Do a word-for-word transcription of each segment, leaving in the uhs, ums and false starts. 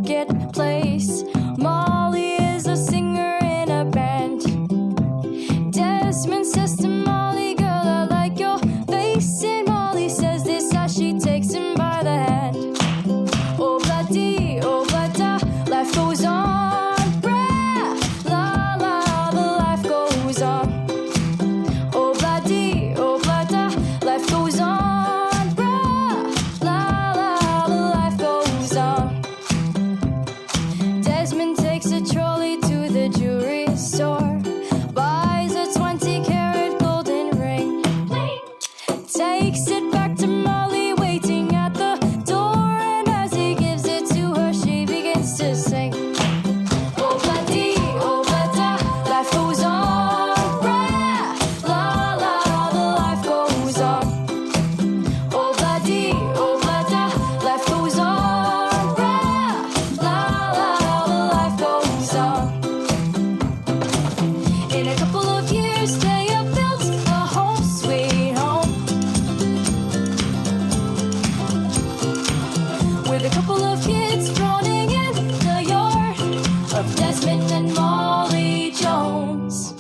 marketplace. Molly is a singer in a band. Desmond says to Molly, "Girl, I like your face." And Molly says this as she takes him by the hand. Oh, bloody, oh, bloody, life goes on. Bra, la, la, the life goes on. Oh, bloody, oh, bloody, life goes on. Bra, la, la, the life goes on. Desmond takes a trolley to the jewelry store, buys a twenty carat golden ring, takes it back to Molly waiting at the door, and as he gives it to her, she begins to sing. Oh, bloody, oh, bloody, life goes on. Bra, la, la, the life goes on. Oh, bloody, oh, bloody, life goes on. Bra, la, la, the life goes on. In a couple of years, they have built a home sweet home. With a couple of kids running in the yard of Desmond and Molly Jones.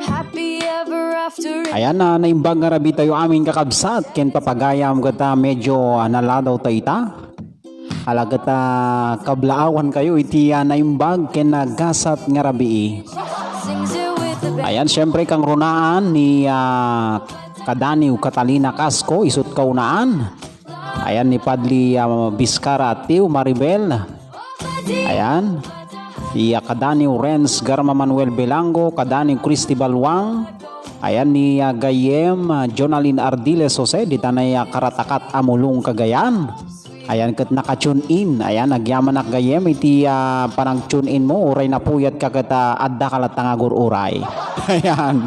Happy ever after. Ayan na, naimbag nga rabii tayo amin, kakabsat, ken papagayam, ket, ah, medyo, ah, naladaw tayo ita. Ala ket, ah, kablaawan kayo iti, ah, naimbag ken nagasat nga rabii. Ayan, syempre, kangrunaan ni, ah, kadaniw Catalina Casco, isut' kaunaan. Ayan ni Padli, ah, Biscara Tiu Maribel. Ayan. Iya kadaniw Renz Garma Manuel Belango, kadaniw Christy Balwang. Ayan ni, ah, gayyem, ah, Jonalyn Ardiles Jose, dita nay, ah, karatakat a mulong Cagayan. Ayan ket naka-tune in. Ayan, agyamanak gayyem iti, ah, panag-tune in mo, uray napuyatka ket, ah, addaka latta nga agur-uray. Ayan.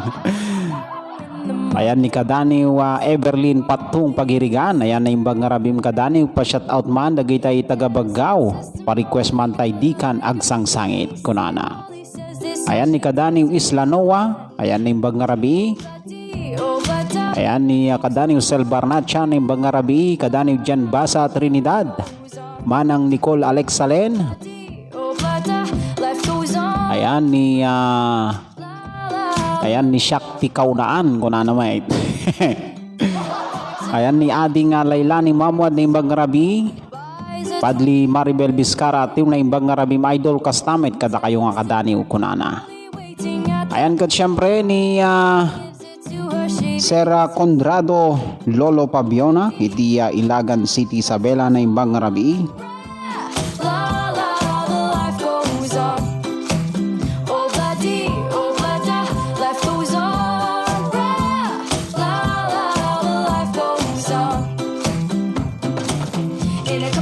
Ayan ni kadaniw, ah, Everlyn Pattong Pagirigan. Ayan, naimbag nga rabiim kadaniw, pa-shout out man dagiti taga Baggao. Pa-request man tay Dikan Agsangsangit, kunana. Ayan ni kadaniw Isla Noah. Ayan, naimbag nga rabii. Ayan ni, ah, kadaniw Sel Barnacha, naimbag nga rabii. Kadaniw Jan Basa Trinidad. Manang Nicole Alexalen. Ayan ni, ah, ayan ni Shakti Kaunaan, kunana met. Ayan ni Adi nga Laila ni Mamuad, naimbag nga rabii. Padli Maribel Biscara, Tiu, naimbag nga rabii, idol, kasta met kadakayo nga kadaniw, kunana. Ayan ket syempre ni, ah, Sir, ah, Conrado Lolo Pabiona, iti, ah, Ilagan City, Isabela, naimbag nga rabii.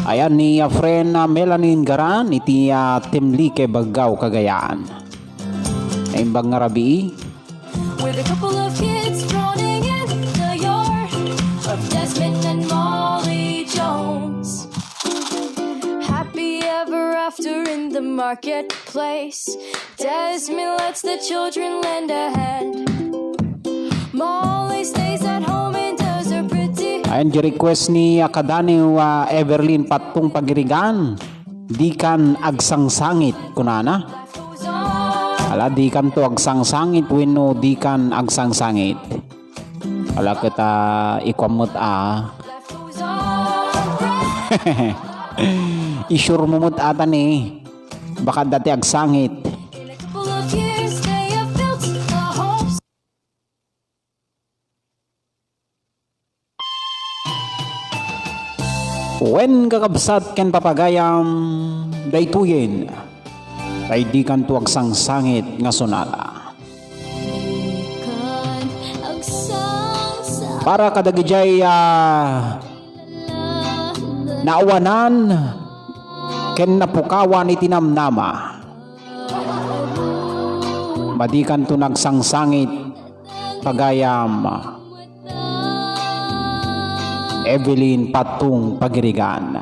Ayan ni, ah, friend, ah, Melanie Ingaran, iti, ah, Timlique, Baggao, Cagayan. Naimbag nga rabii. With a couple of kids running in the yard of Desmond and Molly Jones. Happy ever after in the marketplace. Desmond lets the children lend a hand. Molly stays at home and does her pretty. Ayan, di request ni, ah, kadaniw, ah, Everlyn Pattong Pagirigan. Dikan agsangsangit, kunana. Ala, dikanto agsangsangit wenno dikan agsangsangit. Ala, ket, ah, ikuam met, ah. Isure mo met ata ni. Baka dati agsangit. Wen, kakabsat ken papagayam, daytoyen, tay dikanto agsangsangit nga sonata. Para kadagidiay, ah, naawanan ken napukawan iti namnama. Madikanto nagsangsangit, pagayam, Evelyn Pattong Pagirigan.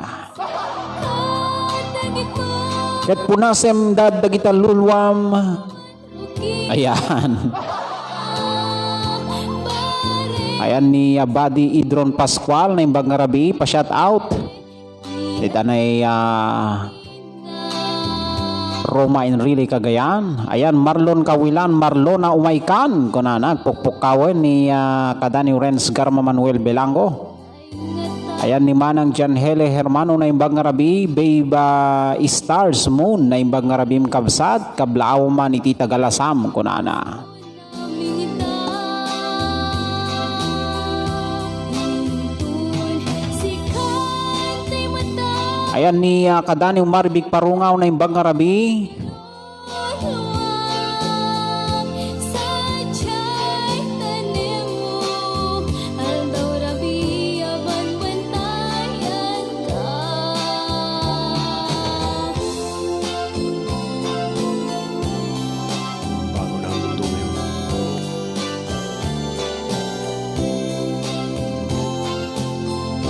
Ket punasem dad dagita luluam. Ayan. Ayan ni, ah, Buddy Idron Pascual, naimbag nga rabii, pa-shout out. Ditan ay, ah, Roma Enrile Cagayan. Ayan, Marlon Kawilan, Marlona umaykan, kunana, agpukpukkawen ni, ah, kadani Renz Garma Manuel Belango. Ayan ni Manang Janhele Hermano, naimbag nga rabii, Babe, ah, Stars Moon, naimbag nga rabiim kabsat, kablaaw man iti Tagalasam, kunana. Ayan ni, ah, kadani Marvic Parungaw, naimbag nga rabii.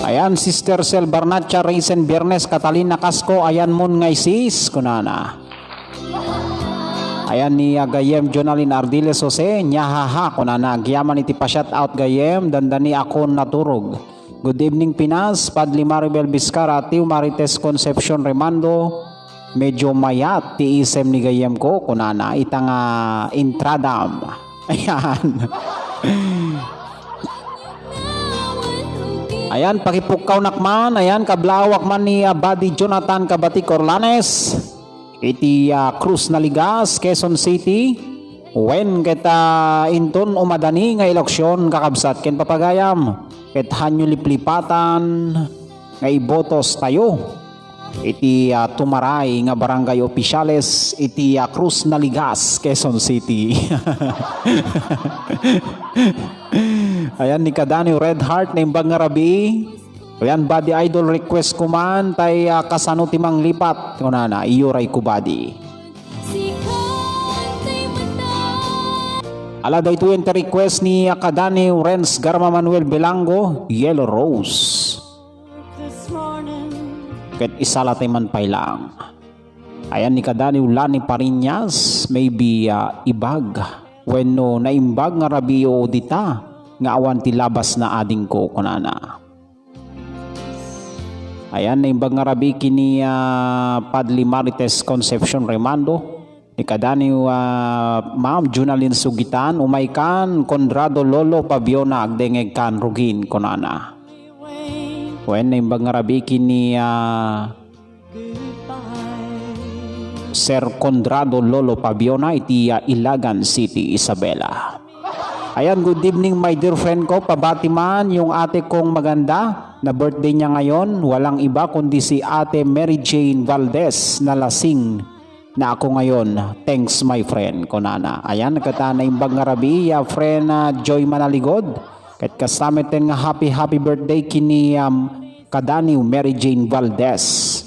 Ayan, Sister Sel Barnacha, Raisin Biernes, Catalina Casco, ayan mon nga isis, kunana. Ayan ni, ah, gayyem Jonalyn Ardiles Jose, nyahaha, kunana, agyaman iti pa-shout out gayyem, dandani akon naturog. Good evening, Pinas, Padli Maribel Vizcara, Tiu Marites Concepcion Remando, medyo mayat ti isem ni gayyemko, kunana, ita nga intradam. Ayan. Ayan, pakipukkawnak man, ayan, kablawak man ni, ah, Buddy Jonathan Kabati Corlanes. Iti, ah, Cruz Naligas, Quezon City. Wen ket, ah, inton umadani nga eleksyon, kakabsat ken papagayam, ket hanyo liplipatan nga ibotos tayo iti, ah, tumaray nga barangay opisyales iti, ah, Cruz Naligas, Quezon City. Ayan ni kadani Red Heart, naimbag nga rabii. Ayan, Buddy Idol, request ko man, tay, ah, kasano ti manglipat? Kunana, iyuray ko, Buddy. Ala, daytoy ti request ni, ah, kadani Renz Garma Manuel Belango, Yellow Rose. Ket isala tay man pay lang. Ayan ni kadani Lani Pariñas, maybe, ah, ibag. Wenno naimbag nga rabii dita, nga awan ti labas na adingko, kunana. Ayan, naimbag nga rabii ken ni, ah, Padli Marites Concepcion Remando. Ni kadani, ah, Ma'am Junalyn Sugitan, umaykan, Conrado Lolo Pabiona, agdengegkan, rugin, kunana. Wen, naimbag nga rabii ken ni, ah, Sir Conrado Lolo Pabiona iti, ah, Ilagan City, Isabela. Ayan, good evening, my dear friend ko. Pabati man yung ate kong maganda na birthday niya ngayon. Walang iba kundi si Ate Mary Jane Valdez na lasing na ako ngayon. Thanks, my friend, kunana. Ayan, ket naimbag nga rabii, ah, friend, ah, Joy Manaligod. Ket kasta met nga happy, happy birthday ken ni, um, kadani Mary Jane Valdez.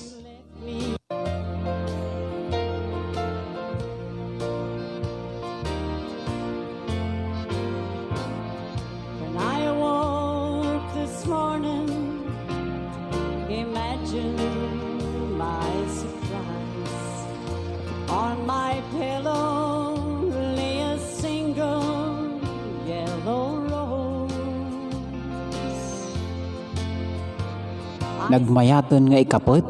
When I awoke this morning, imagine my surprise. On my pillow lay a single yellow rose. Nagmayaten nga ikapet.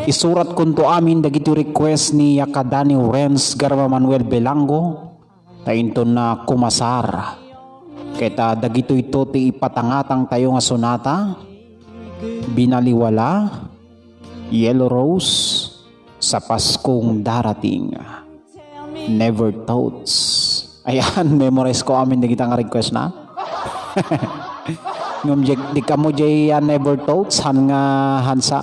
Isuratkonto amin dagiti request ni kadani Renz Garma Manuel Belango, ta inton na kumasar. Ket, ah, dagitoyto ti ipatangatangtayo nga sonata, Binaliwala, Yellow Rose, Sa Paskong Darating, Never Thoughts. Ayan, memorize ko amin dagita nga request na. Ngem di, di kamo jay, ah, Never Thoughts, han nga hansa.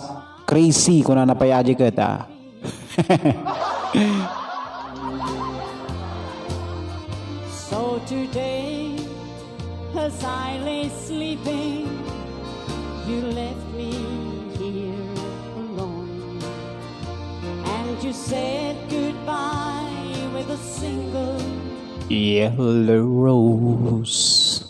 Crazy, kunana pay adi ket, ah. So today, as I lay sleeping, you left me here alone. And you said goodbye with a single yellow rose.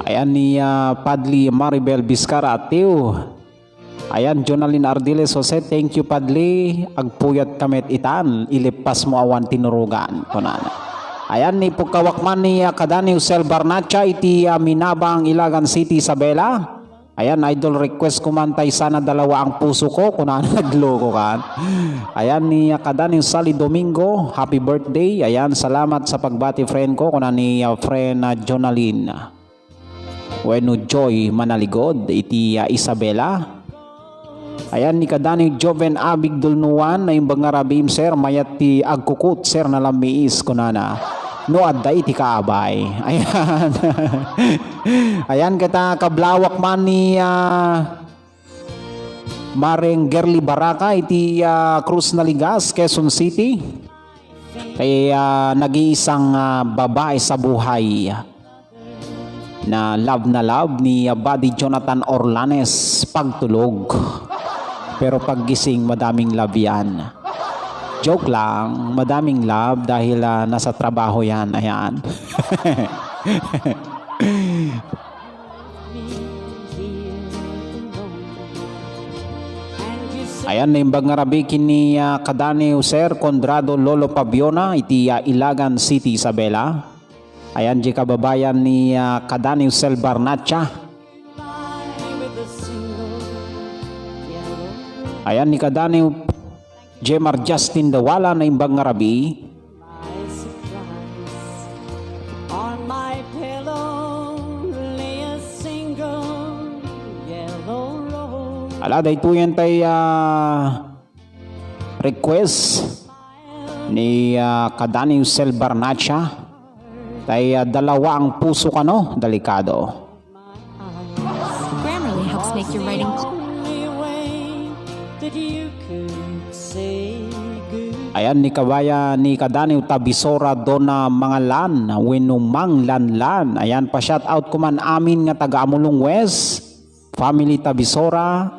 Ayan ni, ah, Padli Maribel Vizcara, Atiu. Ayan, Jonalyn Ardiles Jose, "Thank you, Padli. Agpuyat kami itan. Ilippas mo awan tinurugan," kunana. Ayan, ni pukawak man ni, ah, kadani Usel Barnacha iti, ah, Minabang, Ilagan City, Isabela. Ayan, idol, request ko man tay sana dalawa ang puso ko, kunana, nagloko kan. Ayan, ni, ah, kadani Sally Domingo, "Happy birthday." Ayan, "Salamat sa pagbati, friend ko," kuna ni, ah, friend, ah, Jonalyn. Wenno Joy Manaligod iti, ah, Isabela. Ayan, ni kadani Joven Abig Dulnuan, "Naimbag nga rabiim, sir, mayat ti agkukut, sir, nalammiis," kunana. "No adda iti kaabay." Ayan. Ayan, ket kablawak man ni, ah, Mareng Gerly Baraka iti, ah, Cruz Naligas, Quezon City. Kay, ah, nag-iisang, ah, babae sa buhay na love na love ni, ah, Buddy Jonathan Orlanes, "Pagtulog." Pero paggising, madaming love yan. Joke lang, madaming love dahil, ah, nasa trabaho yan. Ayan. Ayan, naimbag nga rabii ken ni, ah, kadani Sir Conrado Lolo Pabiona iti, ah, Ilagan City, Isabela. Ayan, di kababayan ni, ah, kadani Sel Barnacha. Ayan, ni kadani Jemar Justin Dawala, naimbag nga rabii. My surprise. On my pillow lay a single yellow rose. Ala, daytoyen tay, ah, request ni, ah, kadani Sel Barnacha. Tay, ah, dalawa ang puso kano, delikado. Grammarly helps make your writing cl- Ayan, ni kabaya, ni kadani Tabisora Dona Mangalan, wenno Manglanlan. Ayan, pa-shout out ko man amin nga taga Amulong West, family Tabisora.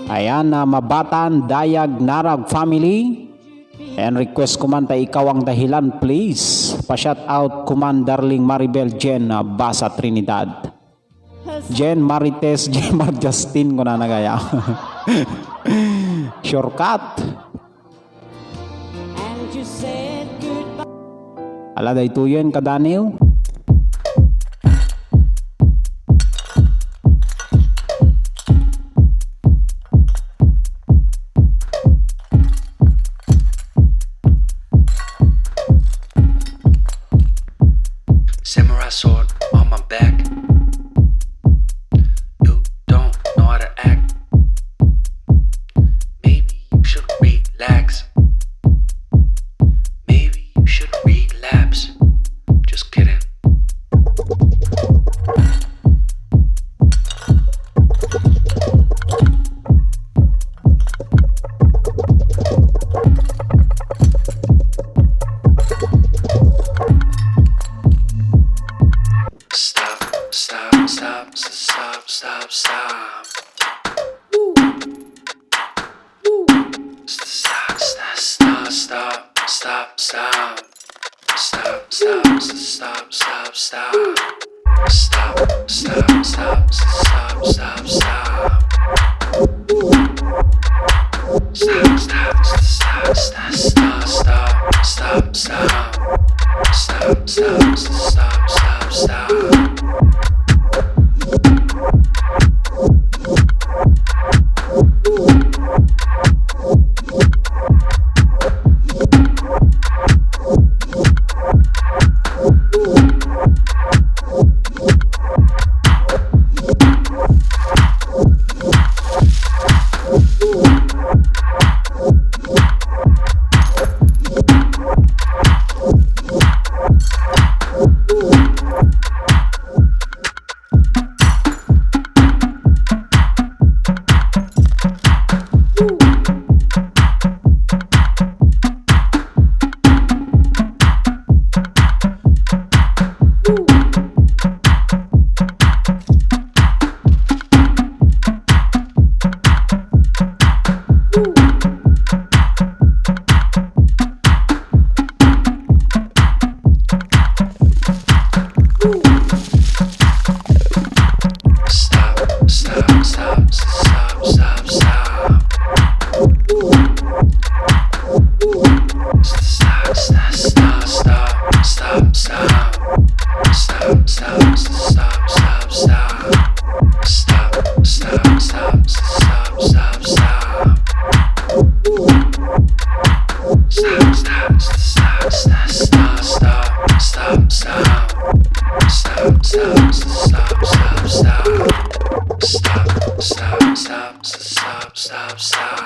Ayan, ah, Mabatan, Dayag, Narag family. And request ko man ta ikaw ang dahilan, please. Pa-shout out ko man, darling Maribel Jen, ah, Basa Trinidad. Jen Marites, Jen Mar Justin, kunana gaya. Shortcut. Ala, daytoyen kadaniw. Samurai sword on my back. You don't know how to act. Maybe you should relax. Maybe you should relapse. Just kidding. Stop, stop, stop, stop, stop, stop. Woo. Woo. Stop, stop, stop, stop, stop, stop. Stop, stop, stop, stop, stop. Stop, stop, stop, stop, stop, stop. Stop, stop, stop, stop, stop, stop, stop. Stop, stop, stop, stop, stop. Stop, stop.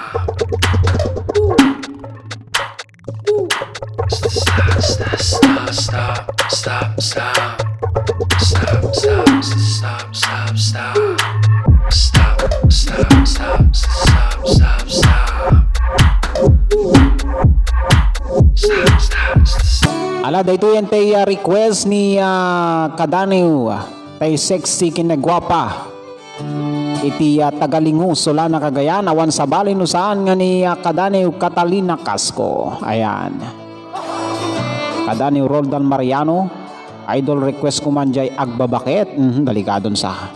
Stop, stop, stop, stop, stop. Stop, stop, stop. Stop, stop, stop, stop, stop. Stop, stop, stop, stop, stop. Stop, stop, stop. Ala, daytoy ti, ah, request ni, ah, Kadaniw, tay sexy ken naguapa. Iti, ah, Tagalingo, Solana, Cagayan, awan sabali no saan nga ni, ah, Kadaniw Catalina Casco. Ayan. Kadaniw Roldan Mariano, idol request ko man jay agbabaket. Mhm, delikadon sa.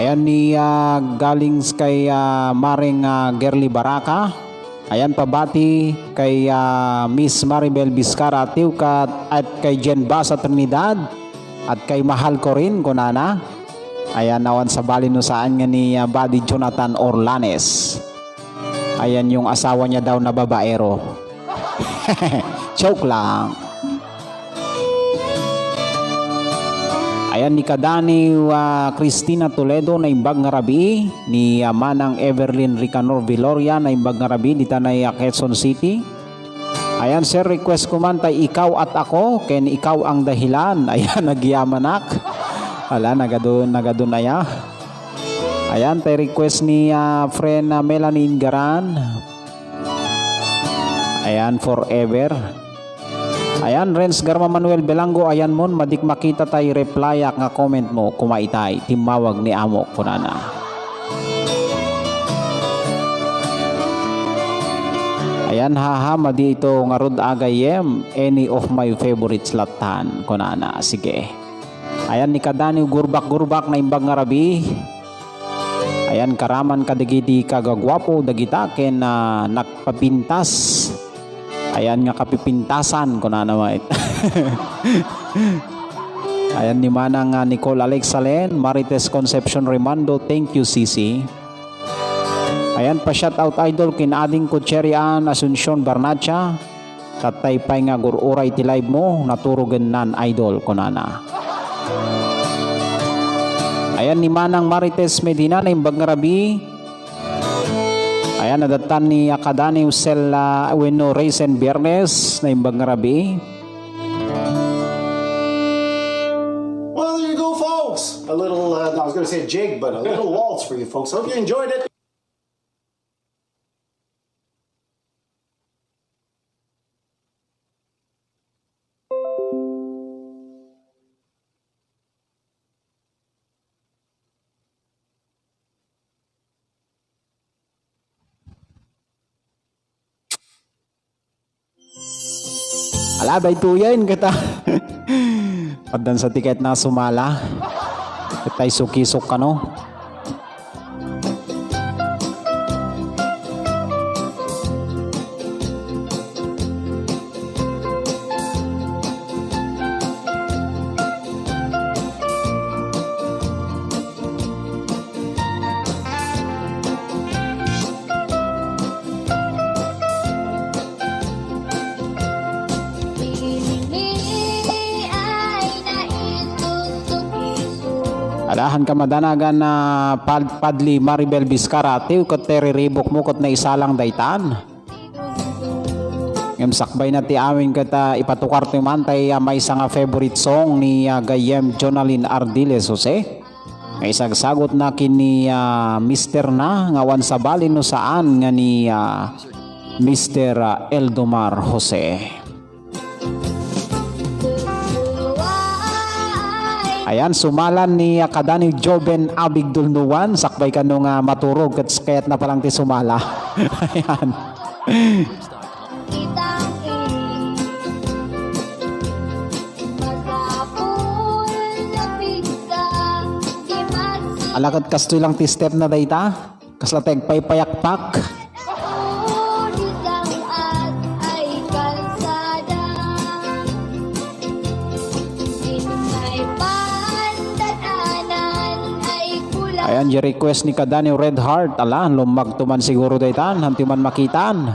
Ayan ni, ah, galing s-, kay, ah, Maring, ah, Gerly Baraka. Ayan, pabati kay, ah, Miss Maribel Vizcara Tiucat at kay Jen Basa Trinidad at kay Mahal Corin, kunana. Ayan, awan sabali no saan nga ni, ah, Buddy Jonathan Orlanes. Ayan yung asawa niya daw na babaero. Joke lang. Ayan ni Kadaniw, ah, Cristina Toledo, naimbag nga rabii, ni, ah, Manang Everlyn Ricanor Viloria, naimbag nga rabii, dita na, ah, Quezon City. Ayan, sir, request ko man tay Ikaw at Ako, ken Ikaw ang Dahilan. Ayan, nagyamanak. Ala, nagadun, nagadun aya. Ayan, tay request ni, ah, friend na Melanie Ingaran. Ayan, forever. Ayan, Renz Garma Manuel Belango, ayan mon, madik makita tay replyak nga comment mo, kuma itay, timmawag ni Amo, kunana. Ayan, haha, madi ito ngarud a gayyem, any of my favorites lattan, kunana. Sige. Ayan ni Kadaniw Gurbak-Gurbak, naimbag nga rabii. Ayan, karaman kadagiti kagaguapo dagita ken, ah, nagpapintas. Ayan nga kapipintasan, kunana met. Ayan ni Manang, ah, Nicole Alexalen, Marites Concepcion Rimando, thank you, Sisi. Ayan, pa-shout out, idol, ken ading ko, Cherry Ann Asuncion Barnacha. Ket tay pay nga agur-uray ti live mo, naturogen nan, idol, kunana. Ayan ni Manang Marites Medina, naimbag nga rabii. Ayan, adatan ni Akadani Usel, ah, wenno Raisin Biernes, naimbag nga rabii. Well, there you go, folks. A little, uh, I was gonna say jig, but a little waltz for you folks. Hope you enjoyed it. Ala, daytoyen ket, ah. Paddan sa tiket na sumala. Ket tay sukisok kano. Alahan ka madanagan na pad-, Padli Maribel Vizcara, tiw ket ti riribuk mo ket naisalang daytan. Ngem sakbay na ti amin ket, ah, ipatukar ti man tay, ah, maysa nga favorite song ni, ah, gayyem Jonalyn Ardiles Jose. Nga isagsagot na ken ni, ah, mister na nga awan sabali no saan nga ni, ah, Mister, ah, Eldomar Jose. Ayan, sumalan ni, ah, kadani Joven Abig Dulnuan, sakbay kano nga maturog, ket kayatna pa lang ti sumala. Ayan. Ala, ket kastoy lang ti step na dayta. Kasla ti agpaypayakpak. Ayan, di request ni kadani Red Heart. Ala, lumagto man siguro daytan. Hanti man makitan.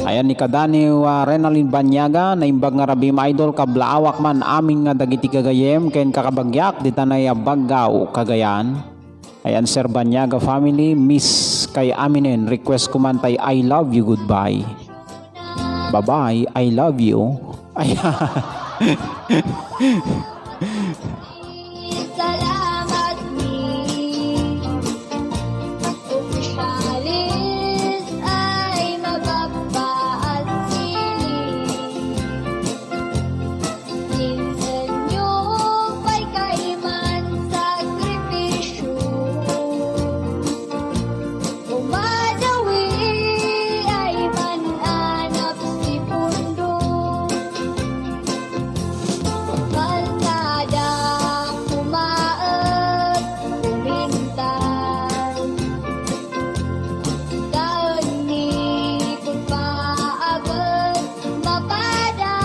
Ayan ni kadani, ah, Renalyn Banyaga, naimbag nga rabii, idol, kablaawak man amin nga dagiti gagayem ken kakabagyak dita naimbag nga Cagayan. Ayan, Sir Banyaga family, miss kay aminen, request ko man tay I love you, goodbye. Bye-bye, I love you. Ayan. Salamat ni Opisyalis ay mababa at siling. Minsan nyo pa'y kaiman sakripisyo. Umadawi ay mananap si Pundo. Kalsada kumaet kumintas. Kaunni kung paabot mapada.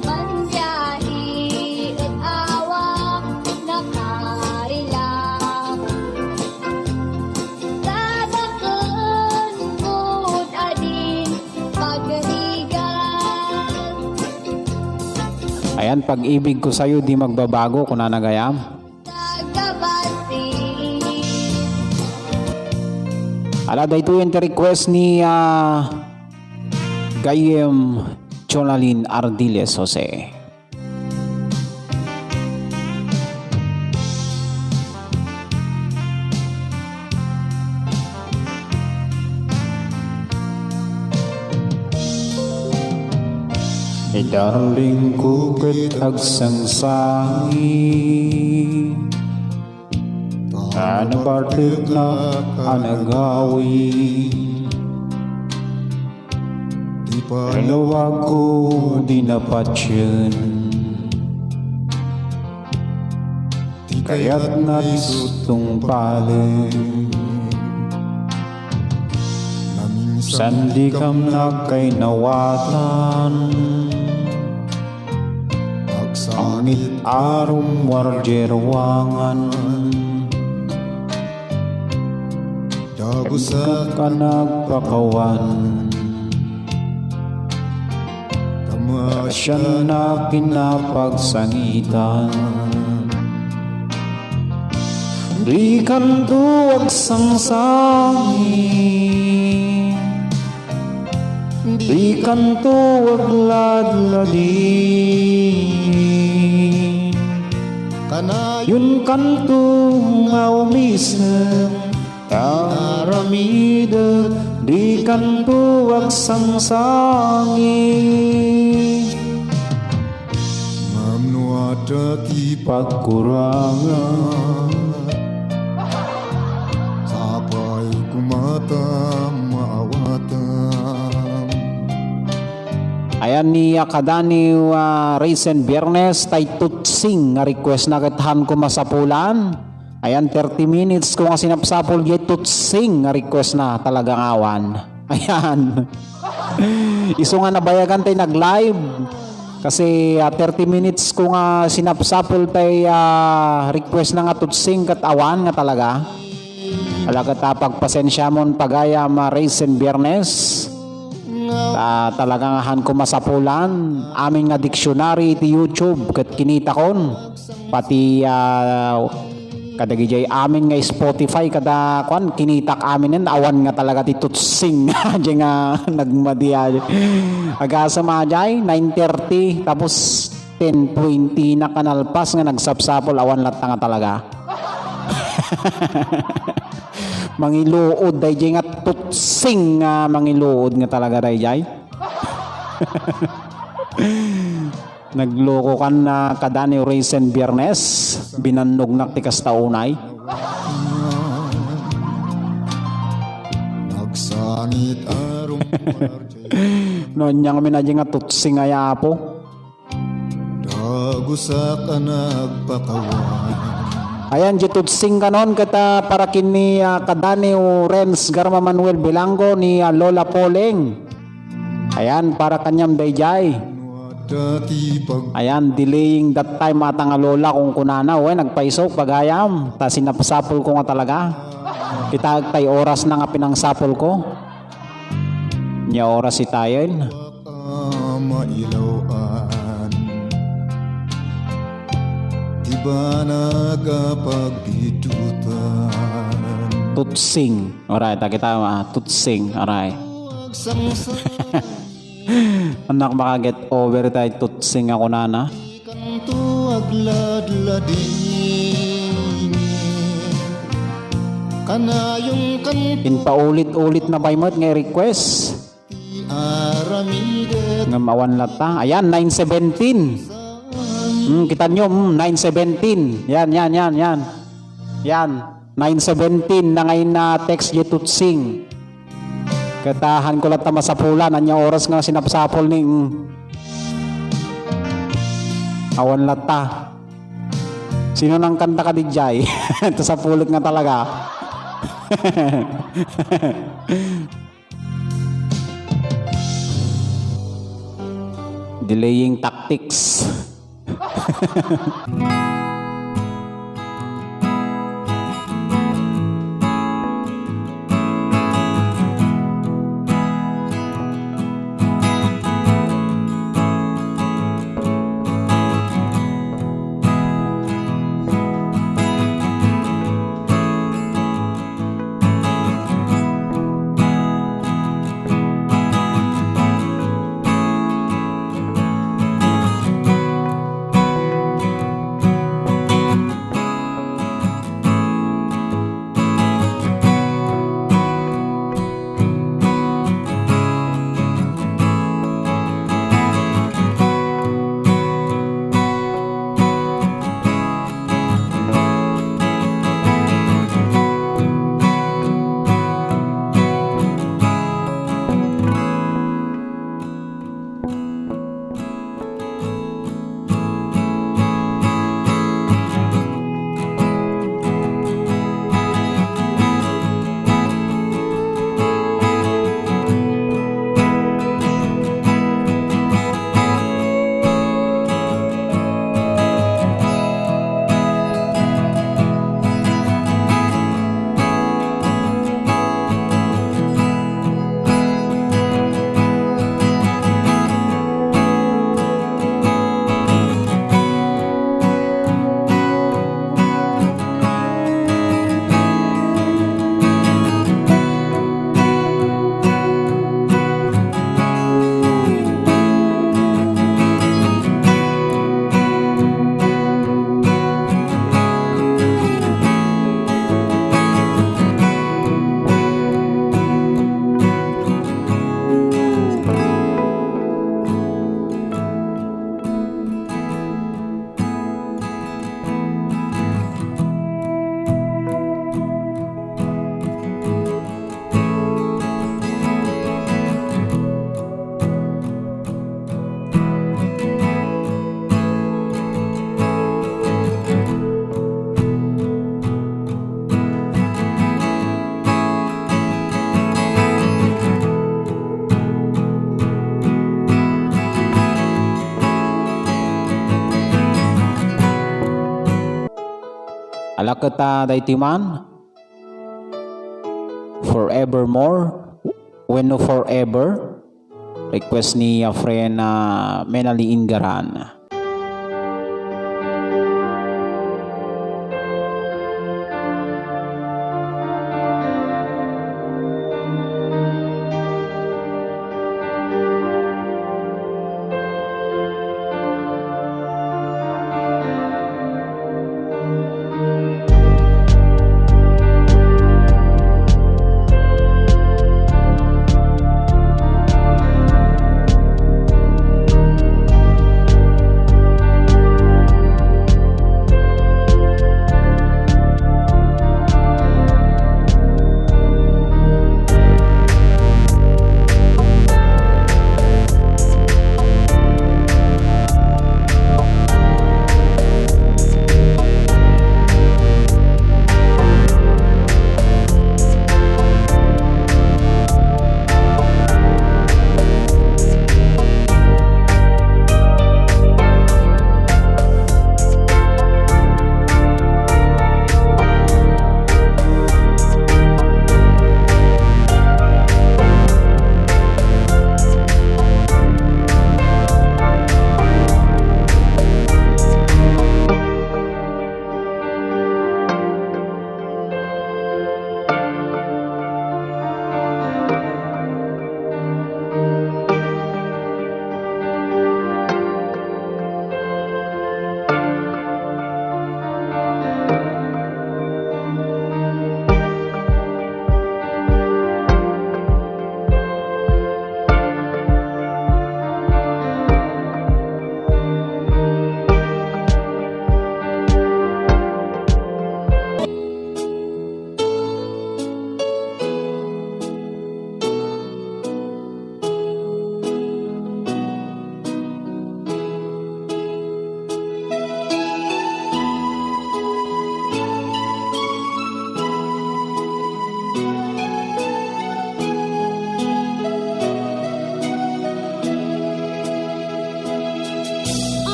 Manbiahe et awa nakarilak. Sabaken kud adin pagrigat. Ayan, pag-ibig ko sa'yo di magbabago, kunana gayam. Ala, daytoy ti request ni, ah, Gayem Jonalyn Ardiles Jose. Ni darling ko ket agsangsangi, ta nabarteknak a nagawid. Ti panawagko di napatien. Ti kayatna ti tungpalen. Naminsan dikam nakainawatan. Agsangit a rummuar diay ruangan. Dagusak a nagpakawan. Kamaasiannak a kinapagsangitan. Dikanto agsangsangi. Dikanto agladladi. Kanayonkanto nga umisem. Aramidek, dikanto agsangsangi. Ngem no adda ti pagkurangan, sapay koma ta maawatam. Ayan ni, ah, kadaniw, ah, Raisin Biernes, tay tutsing nga request na ket han ko masapulan. Ayan, thirty minutes ko nga sinapsapol, diay tutsing nga request na talaga nga awan. Ayan. Isu nga nabayagan tay nag-live. Kasi, ah, thirty minutes ko nga sinapsapol tay, ah, request na nga tutsing ket awan nga talaga. Ala ket, ah, pagpasensiamon pagayam, ah, Raisin Biernes. Ah, talaga nga han ko masapulan. Amin nga dictionary iti YouTube ket kinitakon. Pati, ah, kadagijay amin nga Spotify, kada, kuan, kinitak aminen, awan nga talaga ti tutsing. Diay nga nagmadi, ah. Agasem, ah, diay, nine thirty, tapos ten twenty na kanalpas nga nagsapsapol, awan latta nga talaga. Mangiluod dayjay nga tutsing nga mangiluod nga talaga dayjay. Naglukokan na kada ni Raisin Biyernes, binannognak ti kasta unay. Nagsangit a rummuar. No, anya ngamin a di nga tutsing aya, Apo? Dagusak a nagpakawan. Ayan, di tutsing kanon, ket, ah, para ken ni, ah, kada ni Renz Garma Manuel Bilango ni, ah, Lola Poleng. Ayan, para kaniam dayjay. Ayan, delaying that time ata nga lola, kunkunana, wen, nagpaisok, pagayam. Ta sinapsapol ko nga talaga. Kita tay oras na nga pinangsapol ko. Nia oras itayen. Mailaw-an. Ti banag a pagbidutan. Tutsing. Aray, ta kita, ah, tutsing. Aray. Anak, maka-get over tayo tutsing ako, nana. Kanto agladlading. Kanayong kanto. Pinpaulit-ulit na pay met nga request. Ti aramidet. Ngem awan latta. Ayan, nine seventeen. Hmm, kita nyo, hmm, nine seventeen. Yan, yan, yan, yan. Yan. Nine seventeen na ngay na text di tutsing. Ketahan ko latta masapulan. Anya oras nga sinapsapol ni, mm. Awan latta. Sino nang kanta ka, D J? Ito sa pulot nga talaga. Delaying tactics. Ala ket, ah, daytoy man, Forevermore, wenno Forever, request ni, ah, friend, ah, Menali Ingaran.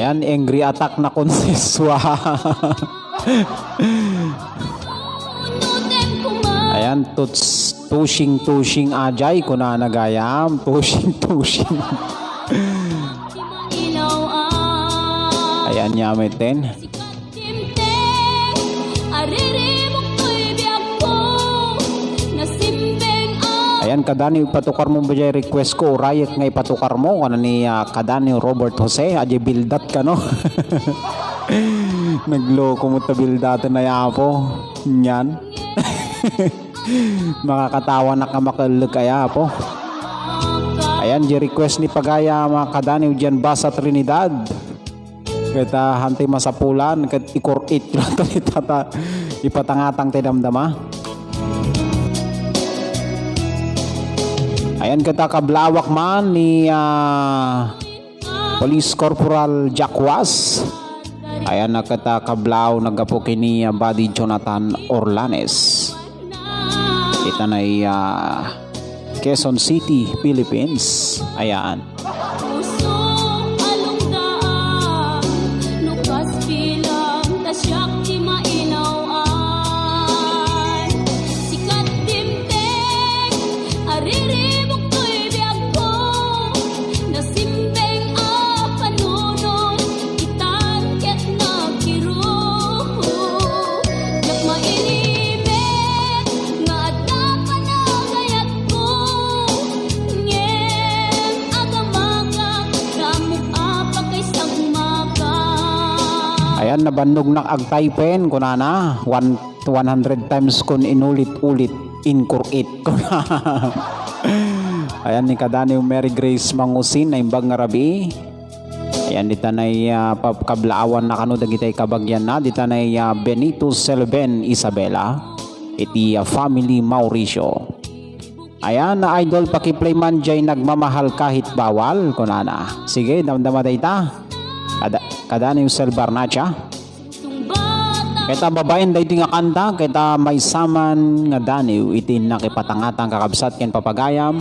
Yan, angry attack na konseswa. Ayan, tuts-, tushing-tushing ajay, kunana gayam. Tushing-tushing. Ayan, yameten. Ayan, kadani, ipatukar mo ba jay request ko? Urayek nga ipatukar mo, kunana ni, ah, kadani Robert Jose, ajay bildat kano. Nagloko mo ta bildaten ay Apo. Nyan. Makakatawa na ka makaellek ay Apo. Ayan, di request ni pagayam, ah, kadani, diyan Basa Trinidad. Ket, ah, hantay masapulan, ket ikur-it lang ta, ipatangatang tay damdama. Ayan, ket, ah, kablawak man ni, ah, Police Corporal Jack Was. Ayan, na ket, ah, kablaw naggapu ken ni, ah, Buddy Jonathan Orlanes. Ita na, ah, Quezon City, Philippines. Ayan. Pusong alungdaan, no kas bilang ta siak ti mainaw-an. Sikat dimteng, ariribuk toy biagko. Nasimbeng a panunot, itan ket nagkiru. Diak mailimek nga adda panagayatko, ngem agamakak, ramok a pakaisagmakak. Ayan, nabannognak agtaypen, kunana, one, one hundred times kon inulit-ulit, inkur-it, kuna. Ayan, ni kadaniw Mary Grace Mangusin, naimbag nga rabii. Ayan, dita nay, ah, pab-, kablaawan na kano dagitay kabagian na. Dita nay, ah, Benito Selben Isabela. Iti, ah, family Mauricio. Ayan, na idol, pakiplay man jay nagmamahal kahit bawal, kunana. Sige, damdama dayta. Kada, kadaniw Sel Barnacha. Ket babaen daytoy nga kanta, ket maysa man nga daniw iti nakipatangatang kakabsat ken papagayam.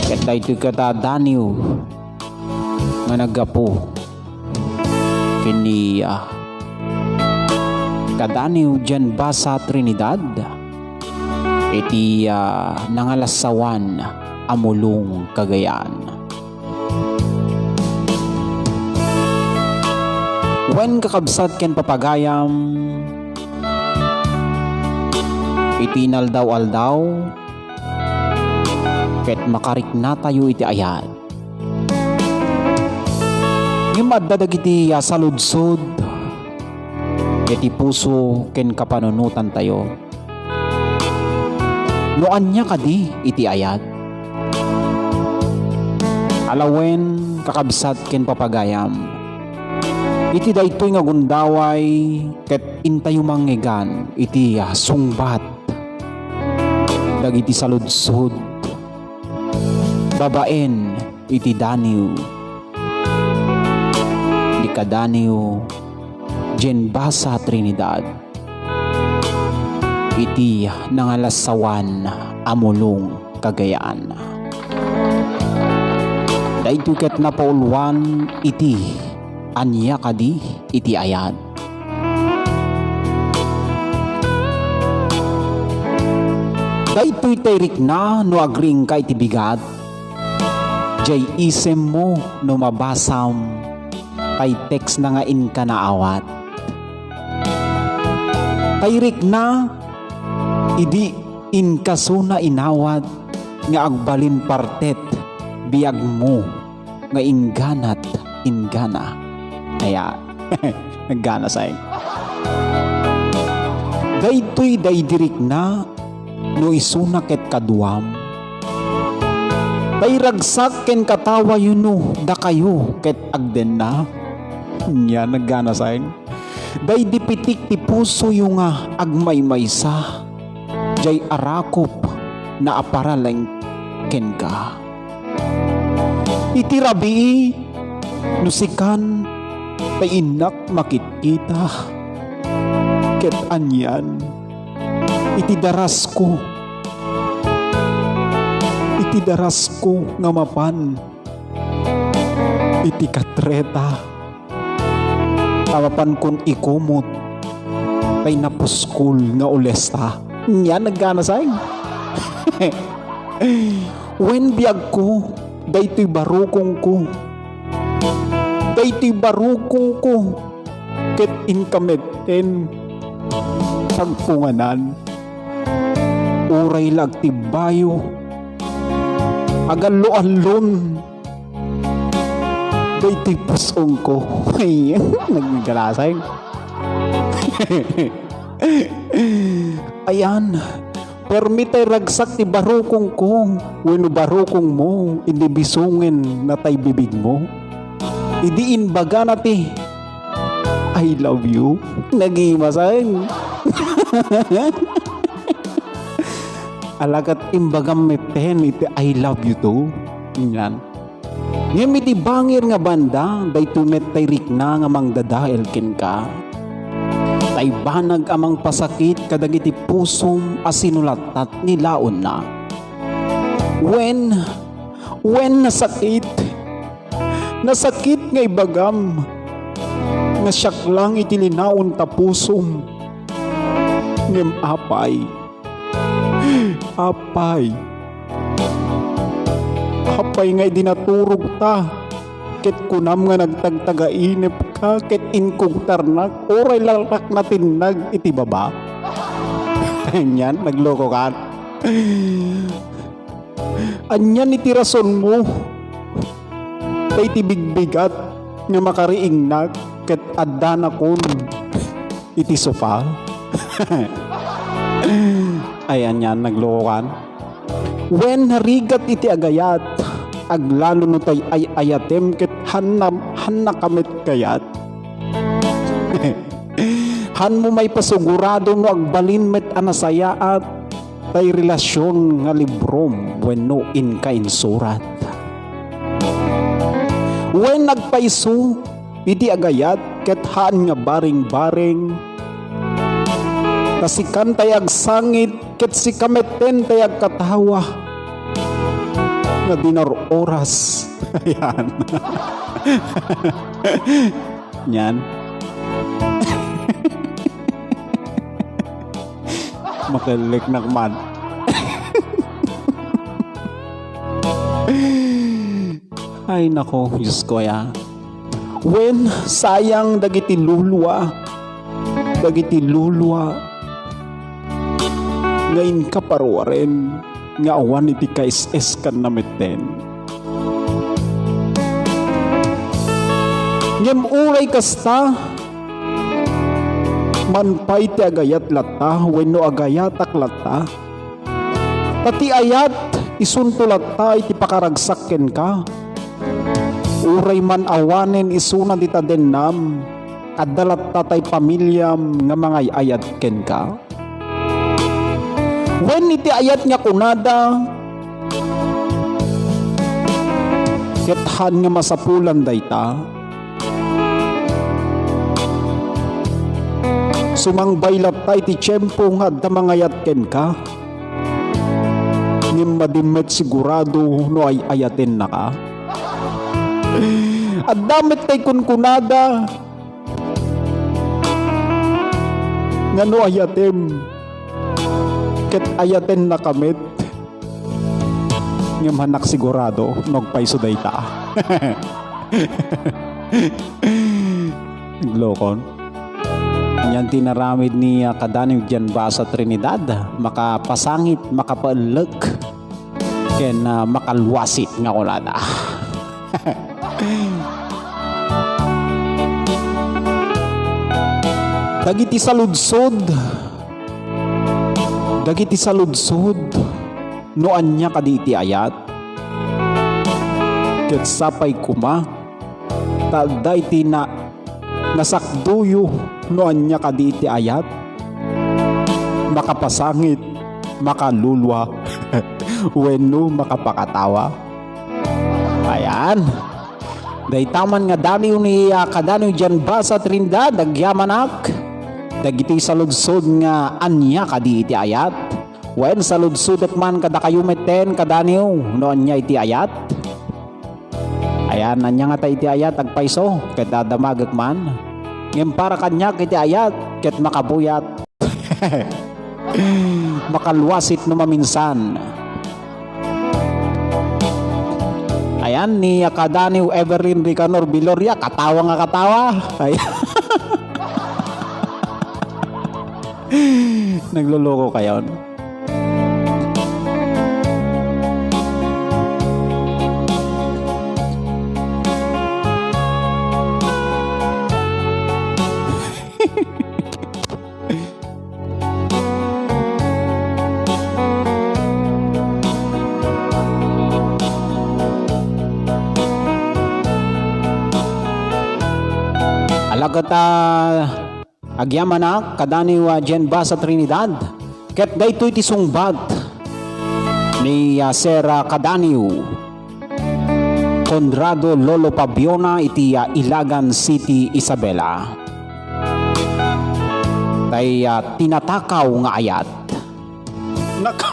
Ket daytoy ket daniw nga naggapu ken ni, ah, kadaniw diay Basa Trinidad iti, ah, nangalassawan a mulong Cagayan. Wen, kakabsat ken papagayam, iti inaldaw-aldaw, ket makariknatayo iti ayat. Ngem adda dagiti, ah, saludsod iti puso ken kapanunotantayo. No ania kadi iti ayat? Alawen, kakabsat ken papagayam, iti daytoy nga gundaway ket intayo mangngegan iti, ah, sungbat dagiti saludsod babaen iti daniw. Di kadaniw, Jenbasa Trinidad, iti nangalassawan a mulong Cagayan. Daytoy ket napauluan iti ania kadi iti ayat. Daytoy tay rikna no agriingka iti bigat, jay isemmo no mabasam tay text na nga inka naawat. Tay rikna idi inkasona inawat nga agbalin partet biagmo nga ingganat inggana. Aya, naggana say. Daytoy daydi rikna no isuna ket kaduam. Tay ragsak ken katawayo no dakayo ket agdenna. Nia, naggana say. Daydi pitik ti pusoyo nga agmaymaysa, jay arakop na a paraleng kenka. Iti rabii, no sikan, tay innak makitkita, ket anian, iti darasko, iti darasko nga mapan iti katreta a mapankon ikumot tay napuskol nga ulesta. Nia, nagganasay. Wen biagko, daytoy barukongko. Daytoy barukongko. Ket inka metten pagpunganan. Uray la agtibbayo, agallo-allon daytoy pus-ongko. Ay, naggalasay. Ayan, permi tay ragsak ti barukongko wenno barukongmo, idi bisongen natay bibigmo. Idi imbagana ti, "I love you." Nagimasan. Ala ket imbagam metten iti "I love you too." Yan. Ngem iti bangir nga banda, daytoy met tay rikna nga mangdadael kenka. Tay banag a mangpasakit kadagiti pusom a sinulattat ni laonna. Wen, wen nasakit. Nasakit nga ibagam nga siak lang iti linaon ta pusom. Ngem apay, apay, apay nga idi naturogta, ket kunam nga nagtagtagainepka, ket inkugtarnak, uray laklak natinnag iti baba. Anian, naglokokan. Anian iti rasonmo ta iti bigbigat nga makariingnak ket addanakon iti sopa? Ay, anian, naglokokan. Wen, narigat iti agayat, aglalo no tay ay-ayatem ket hanna, hannaka met kayat. Hanmo maipasugurado no agbalin met a nasayaat tay relasion nga librom wenno inka insurat. Wen, nagpayso iti agayat ket haan nga baring-baring. Ta sikan tay agsangit ket sika metten tay agkatawa nga di naruras. Ayan. Yan. Makelliknak man. Ay, nako, Diyos ko, ya. Wen, sayang dagiti lulua. Dagiti lulua nga inka paruaren nga awan iti kaes-eskanna metten. Ngem uray kasta, man pay ti agayat latta wenno agayatak latta, ta ti ayat isunto latta iti pakaragsak kenka. Uray man awanen isuna ti tadennam, adda latta tay pamiliam nga mangay-ayat kenka. Wen, iti ayat nga kunada, ket haan nga masapulan dayta. Sumangbay latta iti tiempo nga adda mangayat kenka, ngem madi met sigurado no ay-ayatennaka. Adda met tay kunkunada, nga no ayatem, ket ayatennaka met. Ngem hanak sigurado no agpayso dayta. Naglokon. Anian ti inaramid ni, ah, kadaniw dian Basa Trinidad, makapasangit, makapaellek, ken, ah, makaluasit nga kunada. Dagiti saludsod, dagiti saludsod, no ania kadi iti ayat, ket sapay koma, ta adda iti na-, nasakdoyo no ania kadi iti ayat, makapasangit, makalulua, wenno makapakatawa. Ayan. Dayta man nga daniw ni, ah, kadaniw dian Basa Trinidad, agyamanak. Dagiti saludsod nga ania kadi iti ayat. Wen, saludsodak man kadakayo metten, kadaniw, no ania iti ayat. Ayan, ania ngata iti ayat, agpayso, ket adamagek man. Ngem para kaniak iti ayat ket makabuyat. Makaluasit no maminsan. Ayan, ni Kadaniw Everlyn Ricanor Viloria, katawa nga katawa. Ay. Nagloloko kayon. Alagad a Agyamanak, kadaniw a Jen Basa Trinidad, ket daytoy ti sungbat ni, ah, Sir, ah, kadaniw Conrado Lolo Pabiona iti, ah, Ilagan City, Isabela. Tay, ah, tinatakaw nga ayat. Nako.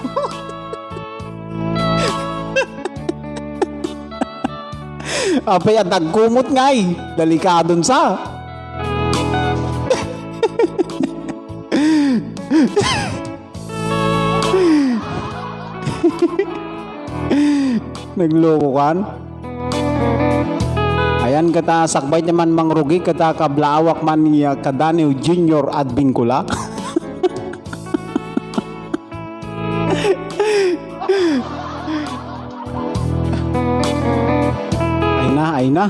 Apay a dagkumot ngay, delikadon sa. Nagloko kan? Ayan kata, sakbay ti man mangrugi kata, kablaawak man ni, ah, kadaniw Junior Advincula. Ay na, ay na.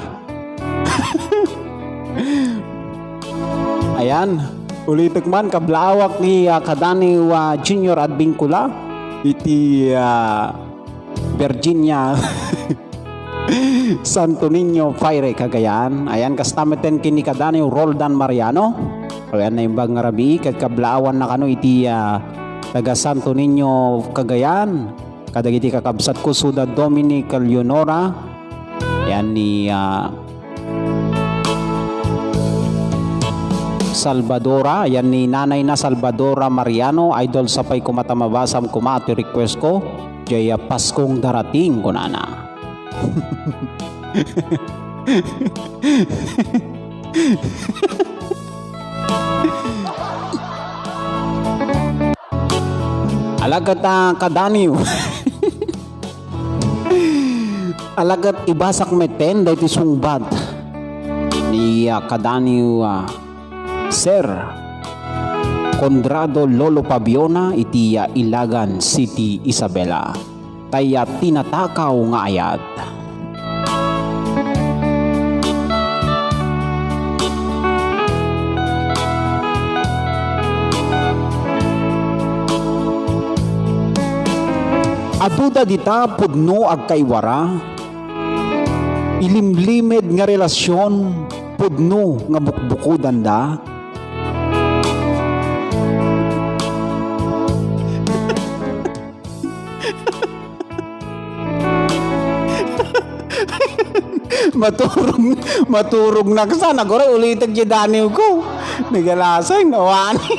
Ayan, ulitek man, kablaawak ni, ah, kadaniw, ah, Junior Advincula iti, ah, Virginia. Santo Niño Fire, Cagayan. Ayan, kasta metten ken ni kadaniw Roldan Mariano. Ayan, naimbag nga rabii, ket kablaawanna kano iti, ah, taga Santo Niño, Cagayan. Kadagiti kakabsatko, Suda Dominic Leonora. Ayan ni, ah, Salvadora. Ayan ni nanay na Salvadora Mariano. Idol, sapay koma ta mabasam koma ti request ko. Jay, ah, Paskong darating, kunana. Alagad a kadaniw. Alagad ibasak metten daytoy sungbat ni, ah, kadaniw, ah, Sir Conrado Lolo Pabiona iti, ah, Ilagan City, Isabela. Tay, ah, tinatakaw nga ayat. Adu da dita pudno agkaiwara, ilimlimed nga relasion pudno nga bukbukodanda. Maturog, maturog naksan. Agora ulitek ti daniw ko. Nagalasay, nawani.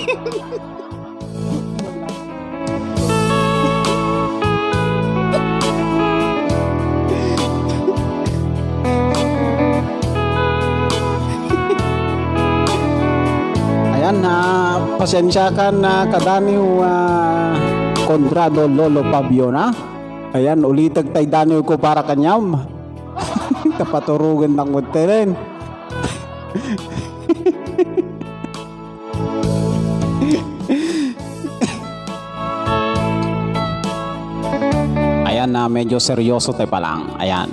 Ayan, ah, pasensya ka na kadaniw, ah, Conrado Lolo Pabiona. Ayan, ulitek tay daniw ko para kaniam. Kapaturugan ng hotel. Ayan na, medyo seryoso tayo pa lang. Ayan.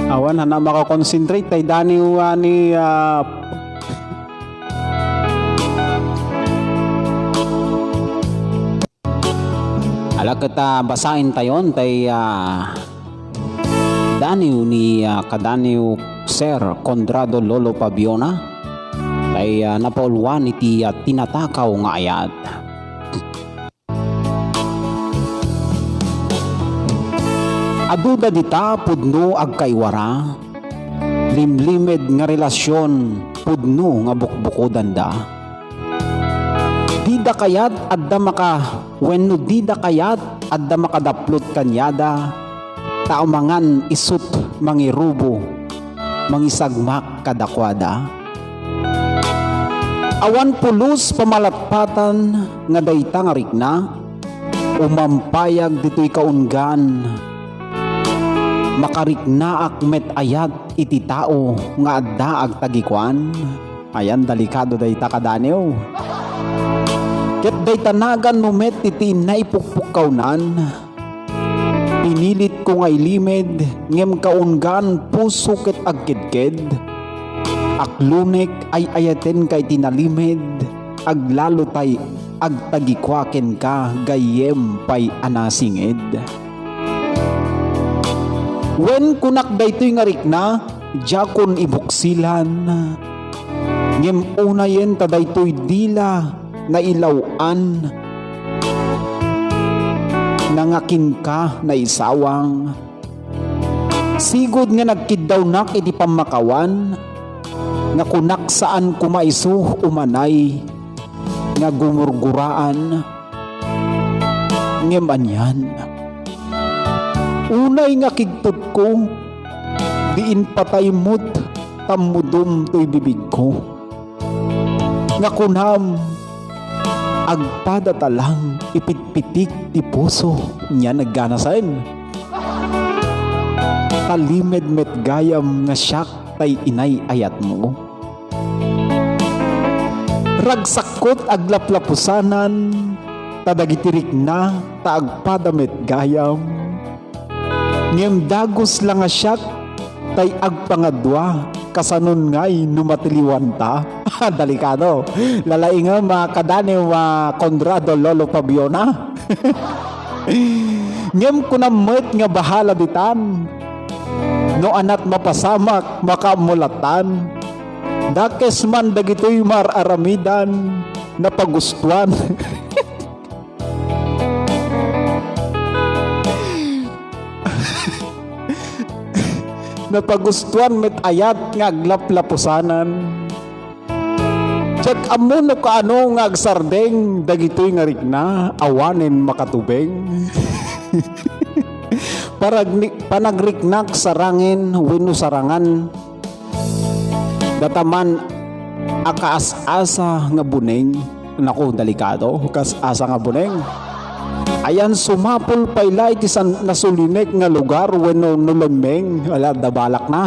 Awan, hana makakonsentrate tay daniw, ah, ni, ah, Ala ket, ah, basaentayon tay, ah, daniw ni, ah, kadaniw Sir Conrado Lolo Pabiona, tay, ah, napauluan iti, ah, tinatakaw nga ayat. Adu da dita pudno agkaiwara, limlimed nga relasion pudno nga bukbukodanda. Dida kayat adda maka-, wenno dida kayat adda makadaplot kaniada, ta amangan isut' mangirubo, mangisagmak kadakuada. Awan pulos pamalatpatan nga dayta nga rikna, umampayag ditoy kaunggan, makariknaak met ayat iti tao nga adda agtagikuan? Ayan, delikado dayta, kadaniw. Ket dayta naganmo met iti naipukpukkawnan. Pinilitko nga ilimed, ngem kaunggan puso ket agkedked. Aklonek, ay-ayatenka iti nalimed, aglalo tay agtagikua kenka gayyem pay a nasinged. Wen, kunak daytoy nga rikna, diakon ibuksilan. Ngem unayen ta daytoy dila nailaw-an, nangakinka naisawang. Sigud nga nagkiddawnak iti pammakawan, nga kunak saan koma isu umanay nga gumurguraan. Ngem anian, unay nga kigputko, diin patay met tammudom toy bibigko. Nga kunam, agpadata lang ipitpitik ti puso, nian nagganasen. Talimed met gayam nga siak tay inay-ayatmo. Ragsakkot aglaplapusanan, ta dagiti rikna ta agpada met gayam. Ngem dagus la nga siak tay agpangadua, kasanon ngay no matiliwanta? Delikado. Lalaingem, ah, kadaniw, ah, Conrado, Lolo Fabiona. Ngem kunam met nga bahala ditan. No anat mapasamak, makaammo latan. Dakes man dagitoy mar-aramidan, napagustuan. Napagustuan met ayat nga aglaplapusanan. Diak ammo no kaano nga agsardeng dagitoy nga rikna, awanen makatubeng. Paragni-, panagriknak sarangen wenno sarangan, dataman a kaas-asa nga buneng. Naku, delikado, kaas-asa nga buneng. Ayan, sumapul pay la iti san-, nasulinek nga lugar wenno no lemmeng, ala, adda balakna.